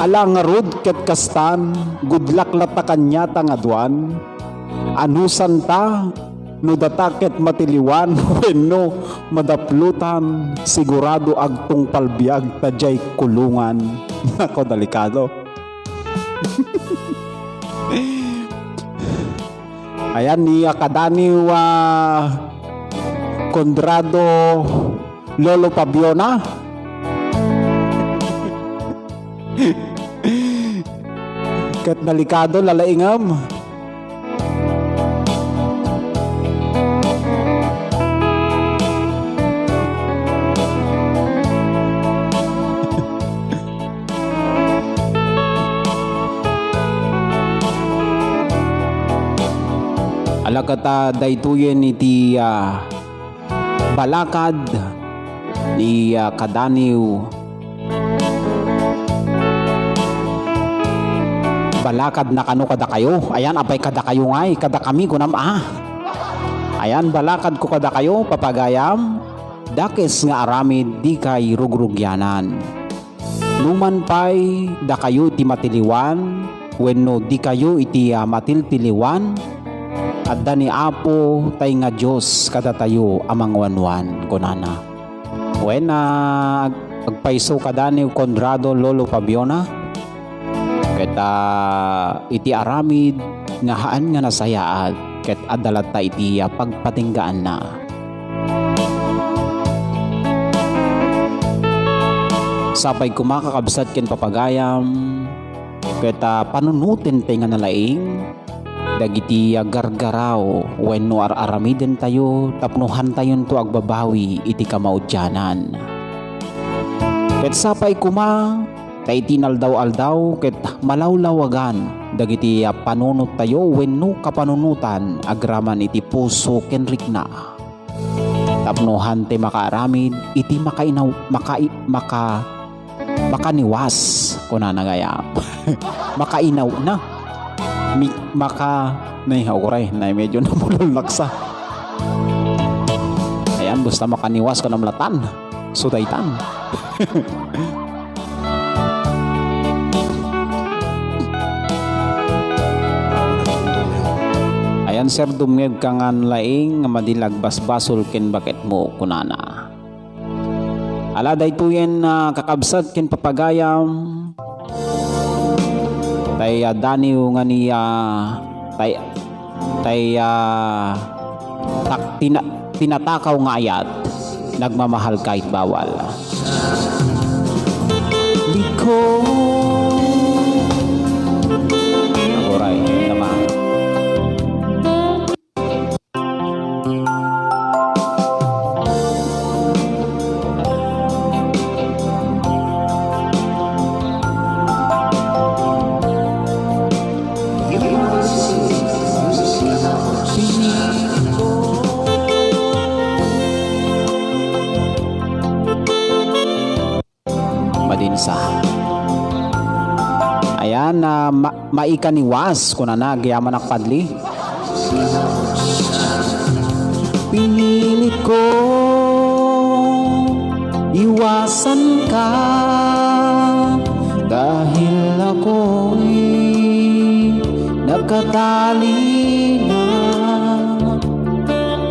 Ala ngarud ket kastan, good luck latta kaniata nga aduan. Anusanta, no data ket matiliwan wenno madaplutan, sigurado agtungpal biag ta diay kulungan. Nako, delikado. Ayan ni, ah, kadaniw, ah, Conrado, Lolo Fabiona. Ket delikado, lalaingem. Ala ket, ah, daytoyen iti, ah, balakad ni, ah, kadaniw. Balakad na kano kadakayo. Ayan, apay kadakayo ngay, kadakami kunam, ah. Ayan, balakad ko kadakayo, papagayam. Dakes nga aramid, dikay rugrugianan. Numan pay dakayo iti matiliwan wenno dikayo iti, ah, matiltiliwan, adda ni Apo tay nga Dios kadatayo a manguanwan, kunana. Wen, ah, ag-, agpayso kadaniw Conrado, Lolo Fabiona, ket, ah, iti aramid nga haan nga nasayaat, ket adda latta iti, ah, pagpatinggaanna. Sapay koma, kakabsat ken papagayam, ket, ah, panunoten tay nga nalaing dagiti, ah, gargaraw wenno ar-aramidentayo tapno hantayonto agbabawi iti kamaudianan. Ket sapay koma, Ta iti inaldaw-aldaw ket malawlawagan dagiti, ah, panunottayo wenno kapanunotan agraman iti puso ken rikna. Tapno hantay makaaramid iti makainaw-, makai-, maka-, makaniwas, kunana gayam. Makainaw na. Mi-, maka-, nay, uray, nay, medyo namulol laksa. Ayan, basta makaniwas ka namlatan. Sudaytan. Ayan, sir, dumngeg ka ngan laing nga madi la agbasbasol ken baketmo, kunana. Ala, daytoyen, ah, kakabsat ken papagayam, tay, ah, daniw nga ni, ah, tay, tay, ah, tak-, tina-, tinatakaw nga ayat, nagmamahal kahit bawal. Liko. Aguray, naman. Madinsa. Ayan, ah, ma-, maikaniwas, kunana, agyamanak, Padli. Pinilit ko iwasan ka dahil ako'y nakatali na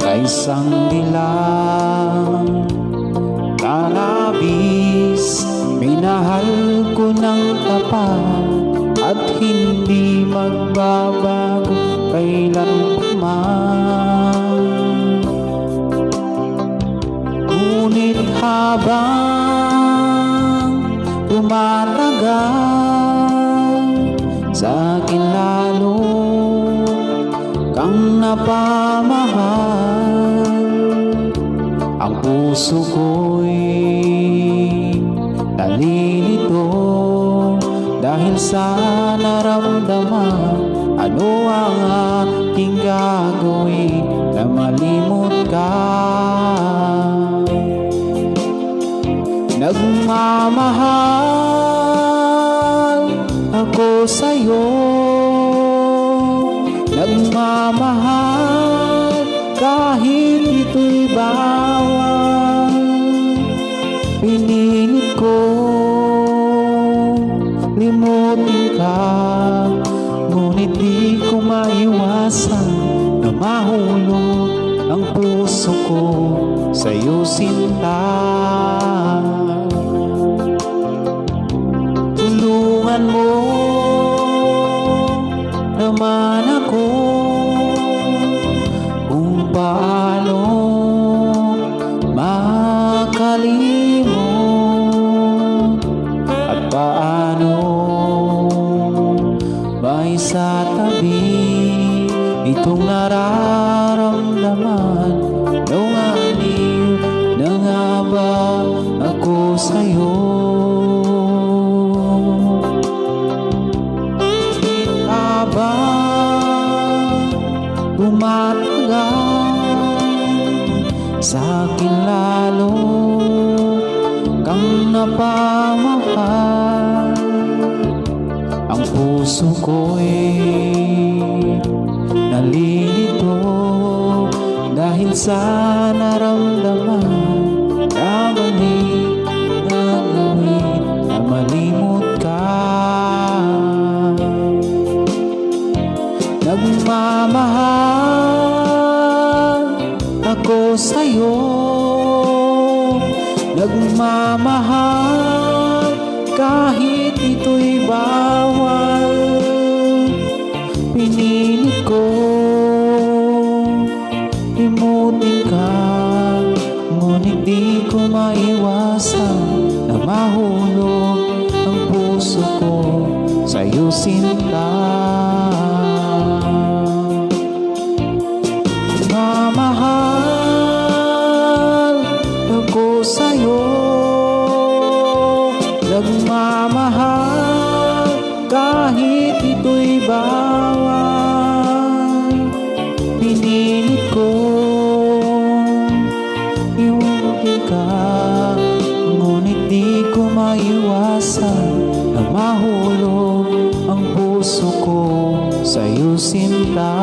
kay isang dilang. Tan labis, minahal ko nang tapat at hindi magbabago kailanman. Ngunit habang tumatagal, sa akin lalo kang napamahal. Ang puso ko'y nalilito dahil sa naramdaman. Ano ang aking gagawin na malimot ka? Nagmamahal ako sa'yo, nagmamahal kahit ito'y bawal. Pinilit ko limutin ka, ngunit di ko maiwasan na mahulog ang puso ko sa'yo, sinta. Tulungan mo naman ako kung paano makalimot at paano maisatabi itong nararamdaman. Nung aliw na nga ba ako sa'yo? Habang tumatagal, sa akin lalo kang napamahal. Ang puso ko'y nalilito dahil sa naramdaman. Kamali na gawin na malimot ka. Nagmamahal ako sa'yo, nagmamahal kahit ito'y bawal. Pinilit ko limutin ka, ngunit di ko maiwasan na mahulog ang puso ko sa'yo, sinta. Mamahal ako sa'yo, nagmamahal Puso ko sa'yo sinta.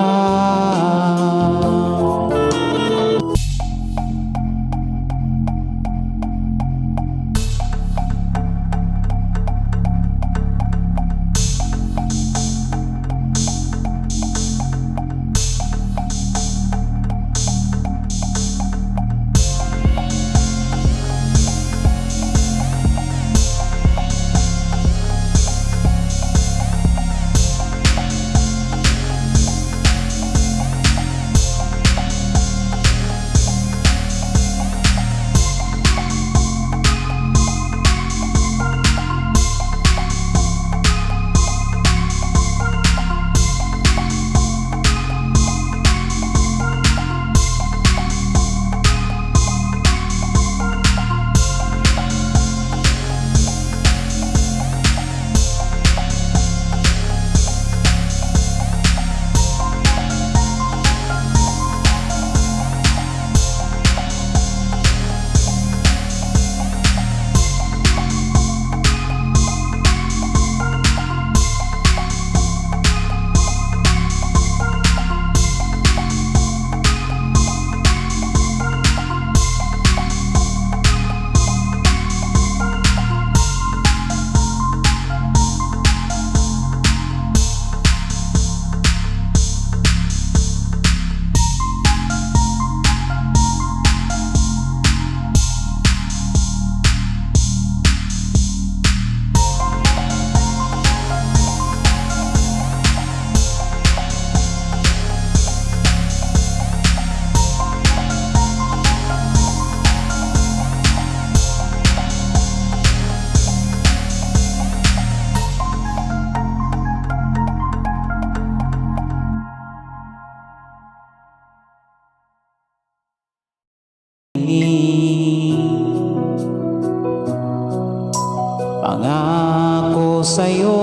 Pangako sa'yo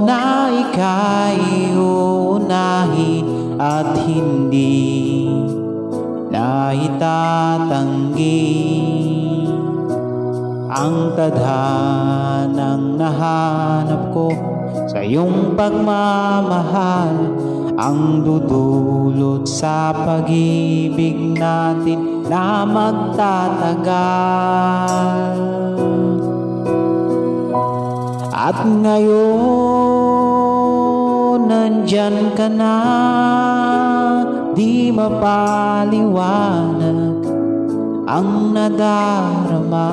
na ika'y uunahin at hindi na itatanggi ang tadhanang nahanap ko sa iyong pagmamahal, ang dudulot sa pag-ibig natin na magtatagal. At ngayon, nandyan ka na, di mapaliwanag ang nadarama.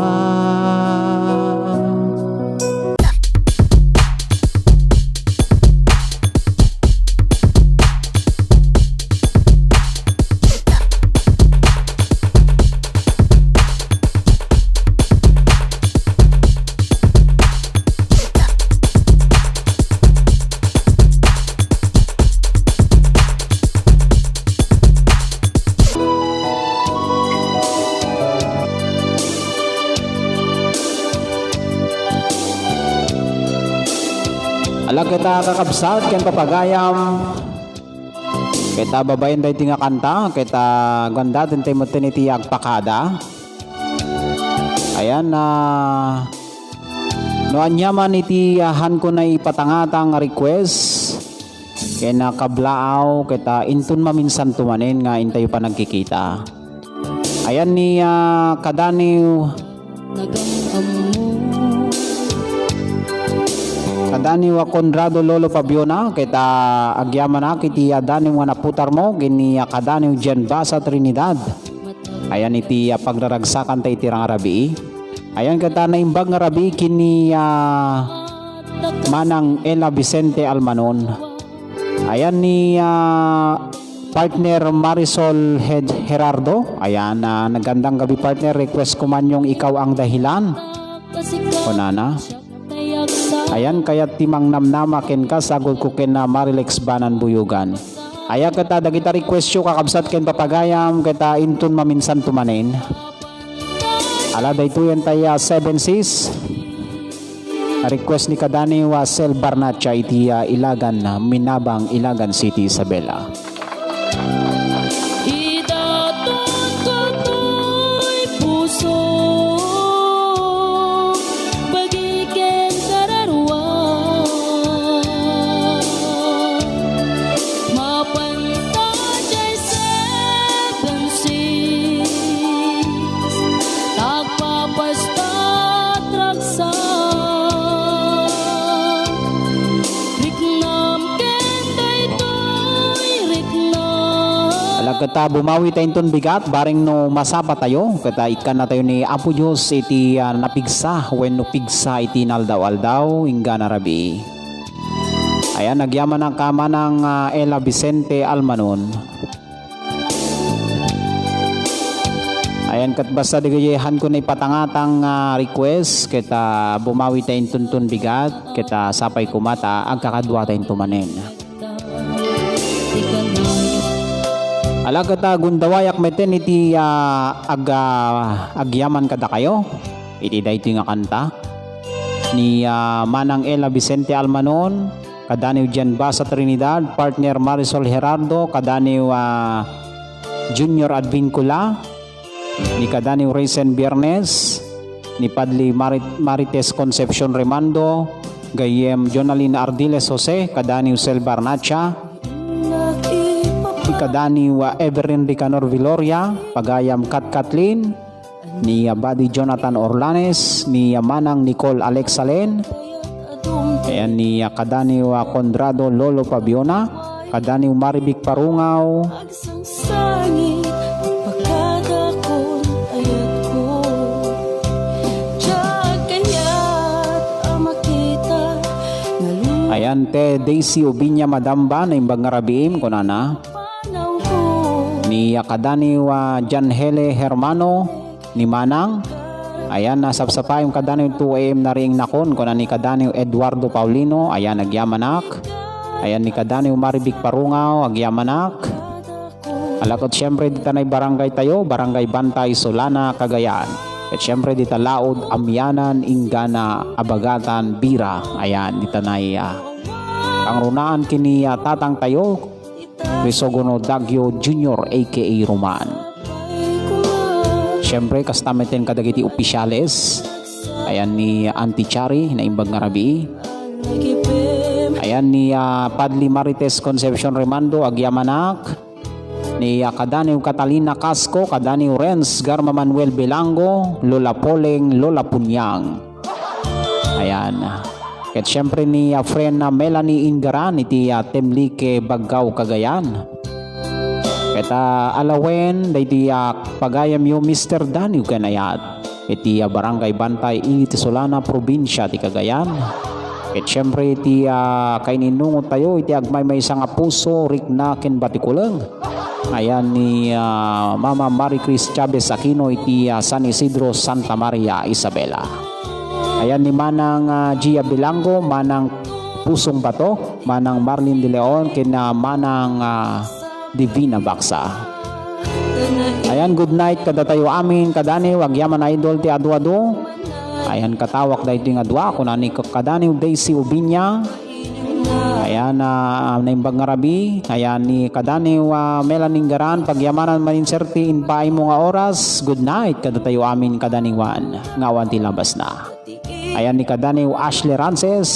Ala, ket a, kakabsat ken papagayam, ket a, babaen daytoy nga kanta, ket a, ganda, dintay metten iti agpakada. Ayan, ah, no ania man iti, ah, haanko naipatangata nga request, ken, ah, kablaaw, ket, ah, inton maminsanto manen nga intayo panagkikita. Ayan ni, ah, kadaniw, kadaniw a Conrado Lolo Fabiona, ket, ah, agyamanak iti, ah, daniw nga naputarmo, ken ni, ah, kadaniw Jen Basa Trinidad. Ayan iti, ah, pagraragsakanta iti rangarabii. Ayan ket a, naimbag nga rabii ken ni, ah, Manang Ella Vicente Almanon. Ayan ni, ah, partner Marisol Hed-, Gerardo. Ayan, ah, nagandang gabi, partner. Request ko man yung Ikaw ang Dahilan. Kunana. Ayan, kayat ti mangnamnama kenka, sagudko ken, ah, Marilex Banan Buyogan. Aya ket a, dagita request yo, kakabsat ken papagayam, ket a, inton maminsanto manen. Ala, daytoyen tay, ah, Seven Seas. Request ni kadaniw a Sel Barnacha iti, ah, Ilagan, ah, Minabang, Ilagan City, Isabela. Idaton ko toy puso, bagi ken kararua. Ket ta bumawi ta inton bigat, bareng no masapa tayo, ket ta ikkan na tayo ni Apo Dios iti, ah, napigsa wenno pigsa iti naldaw-aldaw, inggana rabii. Ayan, agyamanak a manang, ah, Ella Vicente Almanon. Ayan, ket basta dagiti hanko na ipatangatang, ah, request, ket, ah, bumawi ta inton bigat, ket, ah, sapay koma ta agkakadua ta into manen. Ala ket, ah, gundawayak metten iti, ah, ag-, ah, agyaman kadakayo iti daytoy nga kanta ni, ah, Manang Ella Vicente Almanon, kadaniw Jan Basa Trinidad, partner Marisol Gerardo, kadaniw, ah, Junior Advincula, ni kadaniw Risen Biernes, ni Padli Marit-, Marites Concepcion Remando, gayyem Jonalyn Ardiles Jose, kadaniw Sel Barnacha, ni kadaniw, ah, Everin Ricanor Viloria, pagayam Kat Kathleen, ni, ah, Buddy Jonathan Orlanes, ni, ah, Manang Nicole Alex Salen, ayan ni, ah, kadaniw, ah, Conrado Lolo Pabiona, kadaniw Marivic Parungaw, Sangsangit, pakadakon ayatko. Diak kayat a makita, ngalun- Ayan, te Daisy Ubiña Madamba, naimbag nga rabiim, kunana. Panawko. Ni, ah, kadaniw, ah, Janhele Hermano, ni Manang. Ayan, nasapsapayam kadaniw two A M na riing nakon, kuna ni kadaniw Eduardo Paulino, ayan, agyamanak. Ayan, ni kadaniw Marivic Parungaw, agyamanak. Ala ket siyempre, dita nay barangay tayo, Barangay Bantay, Solana, Cagayan. Ket siyempre, dita laud, Amianan, inggana, Abagatan, Bira. Ayan, dita nay, ah, pangrunaan ken ni, ah, tatang tayo, Crisogono Daguio Junior, A K A Roman. Siyempre, kasta metten kadagiti opisyales. Ayan ni Auntie Chari, naimbag nga rabii. Ayan ni, ah, Padli Marites Concepcion Remando, agyamanak. Ni, ah, kadaniw Catalina Casco, kadaniw Renz Garma Manuel Belango, Lola Poleng, Lola Punyang. Ayan. Ket siyempre ni, ah, friend na Melanie Ingaran iti, ah, Temlique, Baggao, Cagayan. Ket, ah, alawen daydi, ah, pagayamyo, Mister Daniw Ganayat, iti, ah, Barangay Bantay, iti Solana, probinsya ti Cagayan. Ket siyempre iti, ah, kaininungot tayo iti agmaymaysa nga puso, rikna, ken batikuleng. Ayan ni, ah, Mama Marie Chris Chavez Aquino iti, ah, San Isidro, Santa Maria, Isabela. Ayan ni Manang, ah, Gia Bilango, Manang Pusong Bato, Manang Marlene De Leon, ken, ah, Manang, ah, Divina Baksa. Ayan, good night kadatayo amin, kadaniw, agyaman idol ti adu-adu. Ayan, katawak daytoy nga dua, kuna ni kadaniw Daisy Ubiña. Ayan, ah, naimbag nga rabii. Ayan, ni kadaniw, ah, Melanie Ingaran, pagyamanan manen, sir, ti impaaymo nga oras. Good night kadatayo amin kadaniwan nga awan ti labasna. Ayan, ni kadaniw Ashley Rances,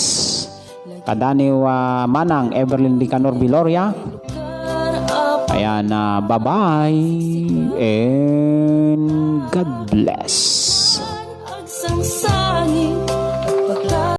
kadaniw, ah, Manang Evelyn Nicanor Viloria. Ayan, ah, bye-bye and God bless.